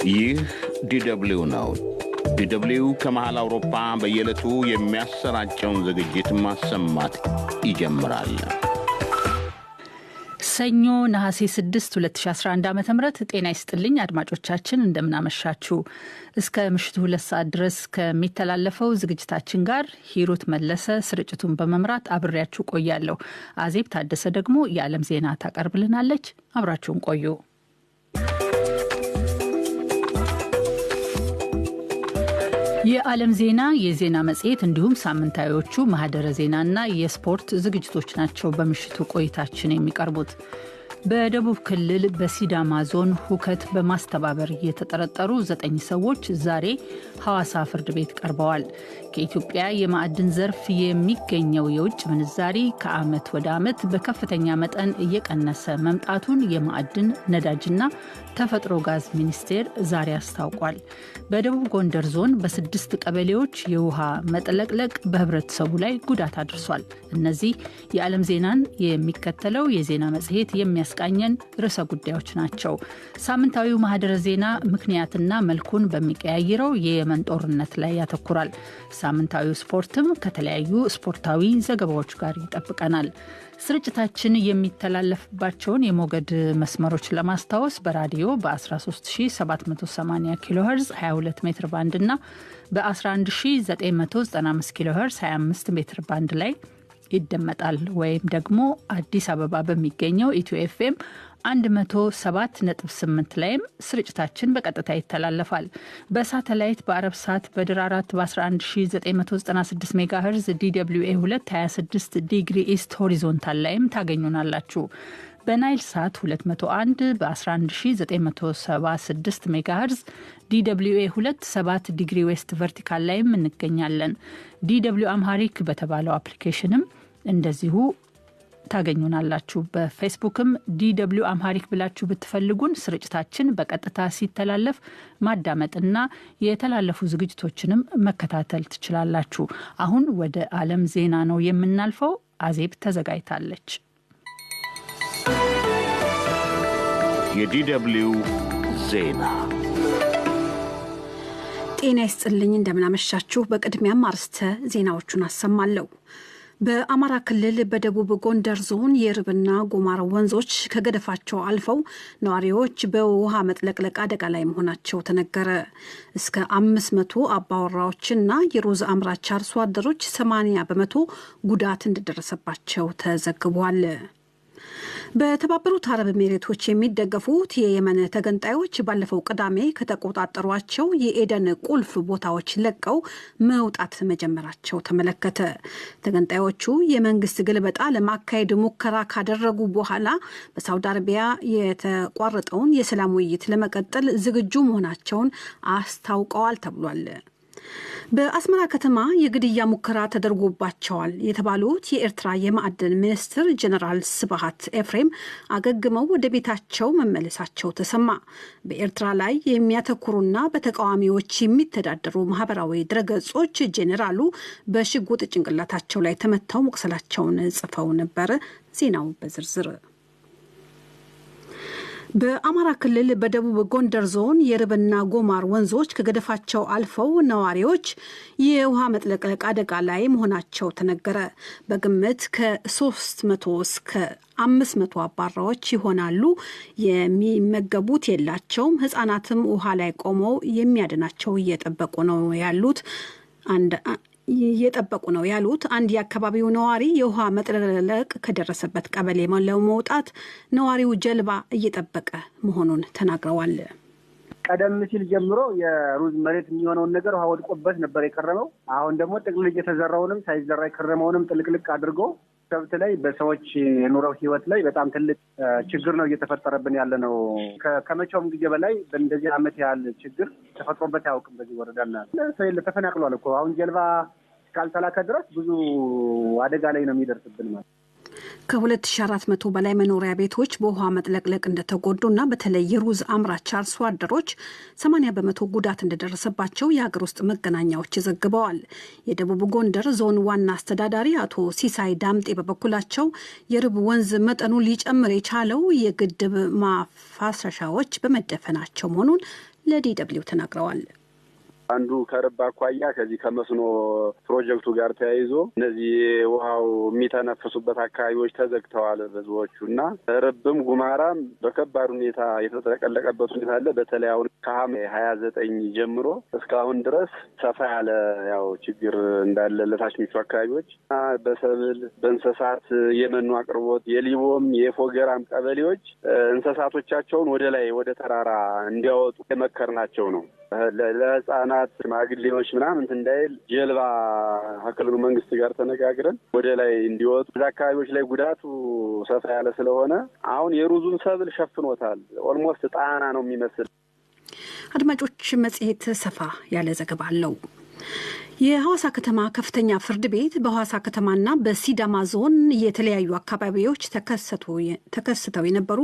ይህ ዲደብሊው ነው። ዲደብሊው ከመሃል አውሮፓ በየዕለቱ የሚያሰራጨውን ዝግጅት ማሰማት ይጀምራል። ሰኞ ነሐሴ 6 2011 ዓ ም ጤና ይስጥልኝ አድማጮቻችን፣ እንደምናመሻችሁ። እስከ ምሽቱ 2 ሰዓት ድረስ ከሚተላለፈው ዝግጅታችን ጋር ሂሩት መለሰ ስርጭቱን በመምራት አብሬያችሁ ቆያለሁ። አዜብ ታደሰ ደግሞ የዓለም ዜና ታቀርብልናለች። አብራችሁን ቆዩ። የዓለም ዜና፣ የዜና መጽሔት እንዲሁም ሳምንታዊዎቹ ማህደረ ዜናና የስፖርት ዝግጅቶች ናቸው በምሽቱ ቆይታችን የሚቀርቡት። በደቡብ ክልል በሲዳማ ዞን ሁከት በማስተባበር የተጠረጠሩ ዘጠኝ ሰዎች ዛሬ ሐዋሳ ፍርድ ቤት ቀርበዋል። ከኢትዮጵያ የማዕድን ዘርፍ የሚገኘው የውጭ ምንዛሪ ከዓመት ወደ ዓመት በከፍተኛ መጠን እየቀነሰ መምጣቱን የማዕድን ነዳጅና ተፈጥሮ ጋዝ ሚኒስቴር ዛሬ አስታውቋል። በደቡብ ጎንደር ዞን በስድስት ቀበሌዎች የውሃ መጥለቅለቅ በህብረተሰቡ ላይ ጉዳት አድርሷል። እነዚህ የዓለም ዜናን የሚከተለው የዜና መጽሔት የሚያስቃኘን ርዕሰ ጉዳዮች ናቸው። ሳምንታዊው ማህደረ ዜና ምክንያትና መልኩን በሚቀያይረው የየመን ጦርነት ላይ ያተኩራል። ሳምንታዊው ስፖርትም ከተለያዩ ስፖርታዊ ዘገባዎች ጋር ይጠብቀናል። ስርጭታችን የሚተላለፍባቸውን የሞገድ መስመሮች ለማስታወስ በራዲዮ በ13780 ኪሎ ሄርዝ 22 ሜትር ባንድ እና በ11995 ኪሎ ሄርዝ 25 ሜትር ባንድ ላይ ይደመጣል። ወይም ደግሞ አዲስ አበባ በሚገኘው ኢትዮ ኤፍኤም 107.8 ላይም ስርጭታችን በቀጥታ ይተላለፋል። በሳተላይት በአረብ ሳት በድር 4 በ11996 ሜጋ ሄርዝ DWA 226 degree east horizontal ላይም ታገኙናላችሁ። በናይል ሳት 201 በ11976 ሜጋ ሄርዝ DWA 27 degree west vertical ላይም እንገኛለን። DW Amharic በተባለው application ም እንደዚሁ ታገኙናላችሁ። በፌስቡክም DW Amharic ብላችሁ ብትፈልጉን ስርጭታችን በቀጥታ ሲተላለፍ ማዳመጥና የተላለፉ ዝግጅቶችንም መከታተል ትችላላችሁ። አሁን ወደ ዓለም ዜና ነው የምናልፈው። አዜብ ተዘጋጅታለች። የዲደብሊው ዜና። ጤና ይስጥልኝ፣ እንደምናመሻችሁ። በቅድሚያም አርስተ ዜናዎቹን አሰማለሁ። በአማራ ክልል በደቡብ ጎንደር ዞን የርብና ጎማር ወንዞች ከገደፋቸው አልፈው ነዋሪዎች በውሃ መጥለቅለቅ አደጋ ላይ መሆናቸው ተነገረ። እስከ 500 አባወራዎችና የሩዝ አምራች አርሶ አደሮች 80% ጉዳት እንደደረሰባቸው ተዘግቧል። በተባበሩት አረብ ኤሚሬቶች የሚደገፉት የየመን ተገንጣዮች ባለፈው ቅዳሜ ከተቆጣጠሯቸው የኤደን ቁልፍ ቦታዎች ለቀው መውጣት መጀመራቸው ተመለከተ። ተገንጣዮቹ የመንግስት ግልበጣ ለማካሄድ ሙከራ ካደረጉ በኋላ በሳውዲ አረቢያ የተቋረጠውን የሰላም ውይይት ለመቀጠል ዝግጁ መሆናቸውን አስታውቀዋል ተብሏል። በአስመራ ከተማ የግድያ ሙከራ ተደርጎባቸዋል የተባሉት የኤርትራ የማዕድን ሚኒስትር ጀነራል ስብሃት ኤፍሬም አገግመው ወደ ቤታቸው መመለሳቸው ተሰማ። በኤርትራ ላይ የሚያተኩሩና በተቃዋሚዎች የሚተዳደሩ ማህበራዊ ድረገጾች ጄኔራሉ በሽጉጥ ጭንቅላታቸው ላይ ተመተው መቁሰላቸውን ጽፈው ነበር። ዜናው በዝርዝር። በአማራ ክልል በደቡብ ጎንደር ዞን የርብና ጎማር ወንዞች ከገደፋቸው አልፈው ነዋሪዎች የውሃ መጥለቅለቅ አደጋ ላይ መሆናቸው ተነገረ። በግምት ከ300 እስከ 500 አባወራዎች ይሆናሉ። የሚመገቡት የላቸውም። ሕጻናትም ውሃ ላይ ቆመው የሚያድናቸው እየጠበቁ ነው ያሉት አንድ የአካባቢው ነዋሪ የውሃ መጥለቅለቅ ከደረሰበት ቀበሌ ለመውጣት ነዋሪው ጀልባ እየጠበቀ መሆኑን ተናግረዋል። ቀደም ሲል ጀምሮ የሩዝ መሬት የሚሆነውን ነገር ውሃ ወድቆበት ነበር የከረመው። አሁን ደግሞ ጥቅልል የተዘራውንም ሳይዘራ የከረመውንም ጥልቅልቅ አድርጎ ከብት ላይ፣ በሰዎች የኑሮ ህይወት ላይ በጣም ትልቅ ችግር ነው እየተፈጠረብን ያለ ነው። ከመቼውም ጊዜ በላይ በእንደዚህ ዓመት ያህል ችግር ተፈጥሮበት አያውቅም። በዚህ ወረዳና ሰው የለ፣ ተፈናቅሏል እኮ። አሁን ጀልባ እስካልተላከ ድረስ ብዙ አደጋ ላይ ነው የሚደርስብን ማለት። ከ2400 በላይ መኖሪያ ቤቶች በውሃ መጥለቅለቅ እንደተጎዱና በተለይ የሩዝ አምራች አርሶ አደሮች 80% ጉዳት እንደደረሰባቸው የሀገር ውስጥ መገናኛዎች ዘግበዋል። የደቡብ ጎንደር ዞን ዋና አስተዳዳሪ አቶ ሲሳይ ዳምጤ በበኩላቸው የርብ ወንዝ መጠኑ ሊጨምር የቻለው የግድብ ማፋሰሻዎች በመደፈናቸው መሆኑን ለዲደብሊው ተናግረዋል። አንዱ ከርብ አኳያ ከዚህ ከመስኖ ፕሮጀክቱ ጋር ተያይዞ እነዚህ ውሃው የሚተነፍሱበት አካባቢዎች ተዘግተዋል ብዙዎቹ እና ርብም ጉማራም በከባድ ሁኔታ የተጠቀለቀበት ሁኔታ አለ። በተለይ አሁን ከሐምሌ 29 ጀምሮ እስካሁን ድረስ ሰፋ ያለ ያው ችግር እንዳለ ለታችኞቹ አካባቢዎች በሰብል በእንስሳት የመኖ አቅርቦት የሊቦም የፎገራም ቀበሌዎች እንስሳቶቻቸውን ወደ ላይ ወደ ተራራ እንዲያወጡ የመከርናቸው ነው። ለህፃናት ሽማግሌዎች ምናምን እንዳይል ጀልባ ከክልሉ መንግስት ጋር ተነጋግረን ወደ ላይ እንዲወጡ እዛ አካባቢዎች ላይ ጉዳቱ ሰፋ ያለ ስለሆነ አሁን የሩዙን ሰብል ሸፍኖታል። Almost ጣና ነው የሚመስል። አድማጮች፣ መጽሔት ሰፋ ያለ ዘገባ አለው። የሐዋሳ ከተማ ከፍተኛ ፍርድ ቤት በሐዋሳ ከተማና በሲዳማ ዞን የተለያዩ አካባቢዎች ተከስተው የነበሩ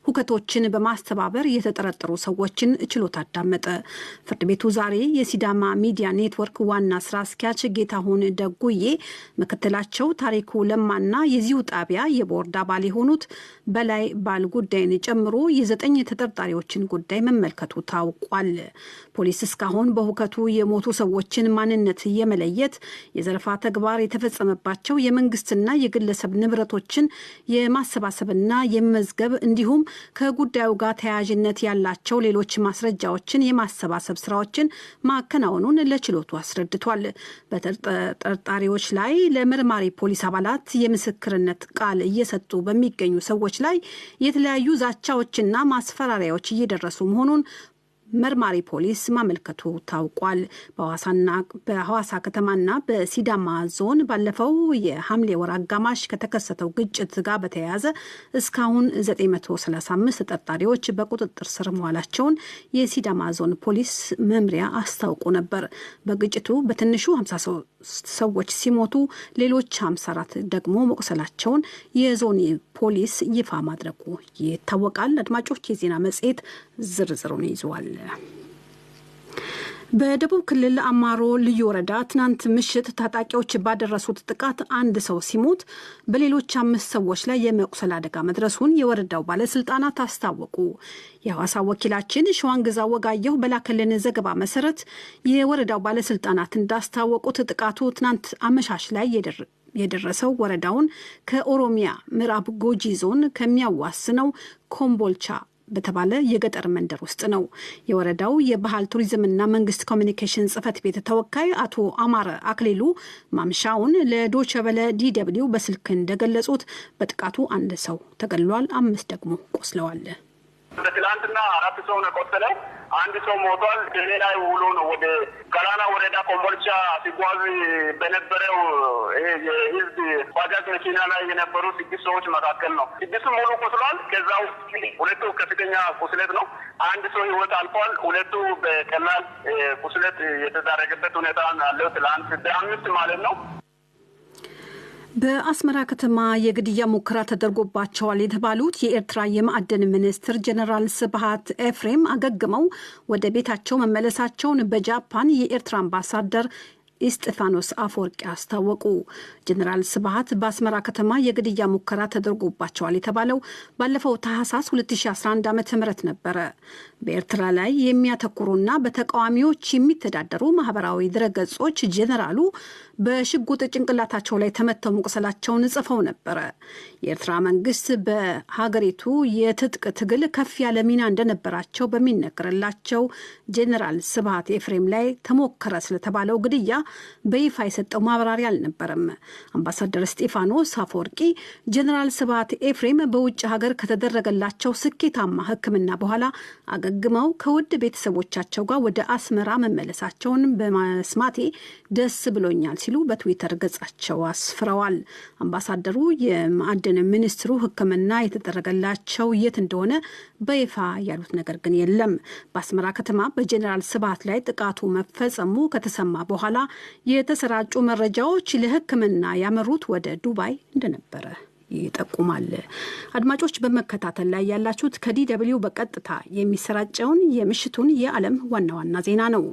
ሁከቶችን በማስተባበር የተጠረጠሩ ሰዎችን ችሎት አዳመጠ። ፍርድ ቤቱ ዛሬ የሲዳማ ሚዲያ ኔትወርክ ዋና ስራ አስኪያጅ ጌታሁን ደጉዬ፣ ምክትላቸው ታሪኩ ለማና የዚሁ ጣቢያ የቦርድ አባል የሆኑት በላይ ባልጉዳይን ጨምሮ የ9 ተጠርጣሪዎችን ጉዳይ መመልከቱ ታውቋል። ፖሊስ እስካሁን በሁከቱ የሞቱ ሰዎችን ማንነት የመለየት፣ የዘረፋ ተግባር የተፈጸመባቸው የመንግስትና የግለሰብ ንብረቶችን የማሰባሰብና የመመዝገብ እንዲሁም ከጉዳዩ ጋር ተያያዥነት ያላቸው ሌሎች ማስረጃዎችን የማሰባሰብ ስራዎችን ማከናወኑን ለችሎቱ አስረድቷል። በተጠርጣሪዎች ላይ ለመርማሪ ፖሊስ አባላት የምስክርነት ቃል እየሰጡ በሚገኙ ሰዎች ላይ የተለያዩ ዛቻዎችና ማስፈራሪያዎች እየደረሱ መሆኑን መርማሪ ፖሊስ ማመልከቱ ታውቋል። በሐዋሳ ከተማና በሲዳማ ዞን ባለፈው የሐምሌ ወር አጋማሽ ከተከሰተው ግጭት ጋር በተያያዘ እስካሁን 935 ተጠርጣሪዎች በቁጥጥር ስር መዋላቸውን የሲዳማ ዞን ፖሊስ መምሪያ አስታውቆ ነበር። በግጭቱ በትንሹ 53 ሰዎች ሲሞቱ ሌሎች 54 ደግሞ መቁሰላቸውን የዞን ፖሊስ ይፋ ማድረጉ ይታወቃል። አድማጮች፣ የዜና መጽሔት ዝርዝሩን ይዘዋል። በደቡብ ክልል አማሮ ልዩ ወረዳ ትናንት ምሽት ታጣቂዎች ባደረሱት ጥቃት አንድ ሰው ሲሞት በሌሎች 5 ሰዎች ላይ የመቁሰል አደጋ መድረሱን የወረዳው ባለስልጣናት አስታወቁ። የሐዋሳ ወኪላችን ሸዋንግዛ ወጋየሁ በላከልን ዘገባ መሰረት የወረዳው ባለስልጣናት እንዳስታወቁት ጥቃቱ ትናንት አመሻሽ ላይ የደረሰው ወረዳውን ከኦሮሚያ ምዕራብ ጎጂ ዞን ከሚያዋስነው ኮምቦልቻ በተባለ የገጠር መንደር ውስጥ ነው። የወረዳው የባህል ቱሪዝምና መንግስት ኮሚኒኬሽን ጽሕፈት ቤት ተወካይ አቶ አማረ አክሊሉ ማምሻውን ለዶቸ ቬለ ዲደብሊው በስልክ እንደገለጹት በጥቃቱ አንድ ሰው ተገድሏል፣ 5 ደግሞ ቆስለዋል። በትላንትና 4 ሰው ነው የቆሰለ፣ አንድ ሰው ሞቷል። ደሌ ላይ ውሎ ነው ወደ ገላና ወረዳ ኮምቦልቻ ሲጓዝ በነበረው የህዝብ ባጃጅ መኪና ላይ የነበሩ 6 ሰዎች መካከል ነው። 6 ሙሉ ቆስሏል። ከዛ ውስጥ 2 ከፍተኛ ቁስለት ነው። አንድ ሰው ህይወት አልፏል። 2 በቀላል ቁስለት የተዳረገበት ሁኔታ አለው። ትላንት በ5 ማለት ነው። በአስመራ ከተማ የግድያ ሙከራ ተደርጎባቸዋል የተባሉት የኤርትራ የማዕድን ሚኒስትር ጀነራል ስብሃት ኤፍሬም አገግመው ወደ ቤታቸው መመለሳቸውን በጃፓን የኤርትራ አምባሳደር ኢስጢፋኖስ አፈወርቂ አስታወቁ። ጀነራል ስብሃት በአስመራ ከተማ የግድያ ሙከራ ተደርጎባቸዋል የተባለው ባለፈው ታህሳስ 2011 ዓ.ም ነበረ። በኤርትራ ላይ የሚያተኩሩና በተቃዋሚዎች የሚተዳደሩ ማህበራዊ ድረገጾች ጀነራሉ በሽጉጥ ጭንቅላታቸው ላይ ተመተው መቁሰላቸውን ጽፈው ነበረ። የኤርትራ መንግስት በሀገሪቱ የትጥቅ ትግል ከፍ ያለ ሚና እንደነበራቸው በሚነገርላቸው ጀነራል ስብሃት ኤፍሬም ላይ ተሞከረ ስለተባለው ግድያ በይፋ የሰጠው ማብራሪያ አልነበረም። አምባሳደር እስጢፋኖስ አፈወርቂ ጀነራል ስብሃት ኤፍሬም በውጭ ሀገር ከተደረገላቸው ስኬታማ ሕክምና በኋላ አገግመው ከውድ ቤተሰቦቻቸው ጋር ወደ አስመራ መመለሳቸውን በመስማቴ ደስ ብሎኛል ሲሉ በትዊተር ገጻቸው አስፍረዋል። አምባሳደሩ የማዕድን ሚኒስትሩ ሕክምና የተደረገላቸው የት እንደሆነ በይፋ ያሉት ነገር ግን የለም። በአስመራ ከተማ በጀነራል ስብሃት ላይ ጥቃቱ መፈጸሙ ከተሰማ በኋላ የተሰራጩ መረጃዎች ለሕክምና ያመሩት ወደ ዱባይ እንደነበረ ይጠቁማል። አድማጮች፣ በመከታተል ላይ ያላችሁት ከዲደብሊው በቀጥታ የሚሰራጨውን የምሽቱን የዓለም ዋና ዋና ዜና ነው።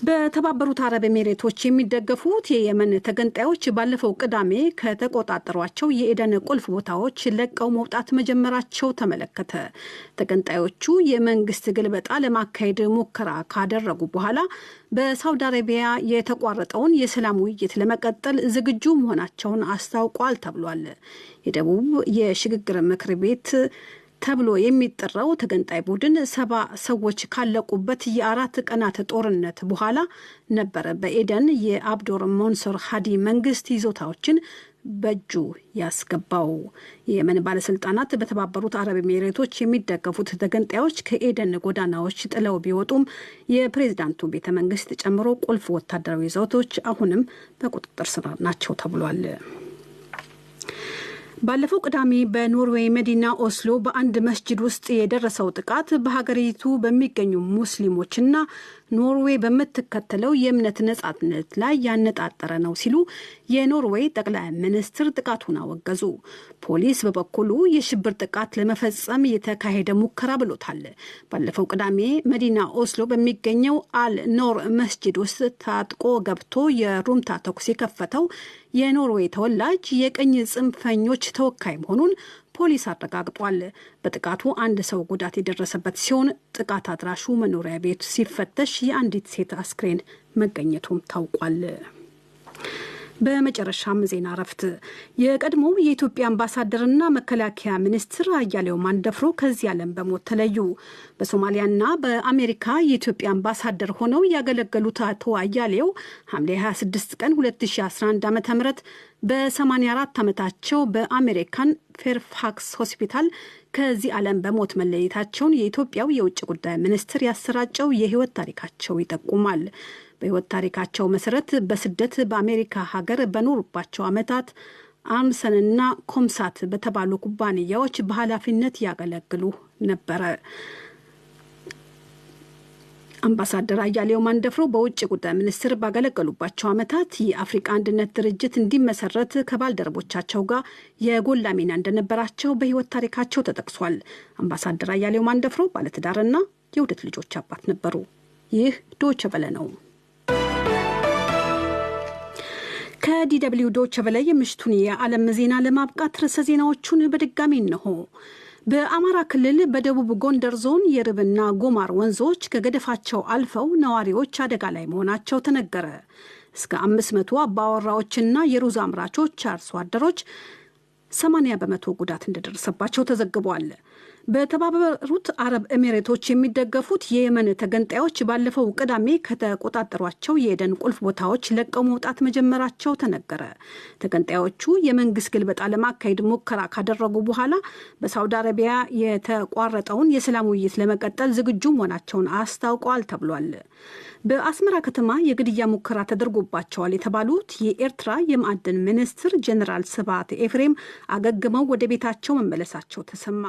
በተባበሩት አረብ ኤሚሬቶች የሚደገፉት የየመን ተገንጣዮች ባለፈው ቅዳሜ ከተቆጣጠሯቸው የኤደን ቁልፍ ቦታዎች ለቀው መውጣት መጀመራቸው ተመለከተ። ተገንጣዮቹ የመንግስት ግልበጣ ለማካሄድ ሙከራ ካደረጉ በኋላ በሳውዲ አረቢያ የተቋረጠውን የሰላም ውይይት ለመቀጠል ዝግጁ መሆናቸውን አስታውቋል ተብሏል። የደቡብ የሽግግር ምክር ቤት ተብሎ የሚጠራው ተገንጣይ ቡድን 70 ሰዎች ካለቁበት የ4 ቀናት ጦርነት በኋላ ነበረ በኤደን የአብዶር ሞንሶር ሀዲ መንግስት ይዞታዎችን በእጁ ያስገባው። የየመን ባለስልጣናት በተባበሩት አረብ ኤሚሬቶች የሚደገፉት ተገንጣዮች ከኤደን ጎዳናዎች ጥለው ቢወጡም የፕሬዝዳንቱ ቤተ መንግስት ጨምሮ ቁልፍ ወታደራዊ ይዞታዎች አሁንም በቁጥጥር ስር ናቸው ተብሏል። ባለፈው ቅዳሜ በኖርዌይ መዲና ኦስሎ በአንድ መስጂድ ውስጥ የደረሰው ጥቃት በሀገሪቱ በሚገኙ ሙስሊሞችና ኖርዌይ በምትከተለው የእምነት ነጻነት ላይ ያነጣጠረ ነው ሲሉ የኖርዌይ ጠቅላይ ሚኒስትር ጥቃቱን አወገዙ። ፖሊስ በበኩሉ የሽብር ጥቃት ለመፈጸም የተካሄደ ሙከራ ብሎታል። ባለፈው ቅዳሜ መዲና ኦስሎ በሚገኘው አል ኖር መስጂድ ውስጥ ታጥቆ ገብቶ የሩምታ ተኩስ የከፈተው የኖርዌይ ተወላጅ የቀኝ ጽንፈኞች ተወካይ መሆኑን ፖሊስ አረጋግጧል። በጥቃቱ አንድ ሰው ጉዳት የደረሰበት ሲሆን ጥቃት አድራሹ መኖሪያ ቤት ሲፈተሽ የአንዲት ሴት አስክሬን መገኘቱም ታውቋል። በመጨረሻም ዜና እረፍት። የቀድሞው የኢትዮጵያ አምባሳደርና መከላከያ ሚኒስትር አያሌው ማንደፍሮ ከዚህ ዓለም በሞት ተለዩ። በሶማሊያና በአሜሪካ የኢትዮጵያ አምባሳደር ሆነው ያገለገሉት አቶ አያሌው ሐምሌ 26 ቀን 2011 ዓ.ም በ84 ዓመታቸው በአሜሪካን ፌርፋክስ ሆስፒታል ከዚህ ዓለም በሞት መለየታቸውን የኢትዮጵያው የውጭ ጉዳይ ሚኒስትር ያሰራጨው የህይወት ታሪካቸው ይጠቁማል። በህይወት ታሪካቸው መሰረት በስደት በአሜሪካ ሀገር በኖሩባቸው ዓመታት አምሰንና ኮምሳት በተባሉ ኩባንያዎች በኃላፊነት ያገለግሉ ነበረ። አምባሳደር አያሌው ማንደፍሮ በውጭ ጉዳይ ሚኒስትር ባገለገሉባቸው ዓመታት የአፍሪካ አንድነት ድርጅት እንዲመሰረት ከባልደረቦቻቸው ጋር የጎላ ሚና እንደነበራቸው በህይወት ታሪካቸው ተጠቅሷል። አምባሳደር አያሌው ማንደፍሮ ባለትዳርና የሁለት ልጆች አባት ነበሩ። ይህ ዶይቼ ቬለ ነው። ከ DW ዶይቼ ቬለ የምሽቱን የዓለም ዜና ለማብቃት ርዕሰ ዜናዎቹን በድጋሚ እነሆ። በአማራ ክልል በደቡብ ጎንደር ዞን የርብና ጎማር ወንዞች ከገደፋቸው አልፈው ነዋሪዎች አደጋ ላይ መሆናቸው ተነገረ። እስከ 500 አባወራዎችና የሩዝ አምራቾች አርሶ አደሮች 80% ጉዳት እንደደረሰባቸው ተዘግቧል። በተባበሩት አረብ ኤሚሬቶች የሚደገፉት የየመን ተገንጣዮች ባለፈው ቅዳሜ ከተቆጣጠሯቸው የኤደን ቁልፍ ቦታዎች ለቀው መውጣት መጀመራቸው ተነገረ። ተገንጣዮቹ የመንግስት ግልበጣ ለማካሄድ ሙከራ ካደረጉ በኋላ በሳውዲ አረቢያ የተቋረጠውን የሰላም ውይይት ለመቀጠል ዝግጁ መሆናቸውን አስታውቀዋል ተብሏል። በአስመራ ከተማ የግድያ ሙከራ ተደርጎባቸዋል የተባሉት የኤርትራ የማዕድን ሚኒስትር ጀነራል ስብሐት ኤፍሬም አገግመው ወደ ቤታቸው መመለሳቸው ተሰማ።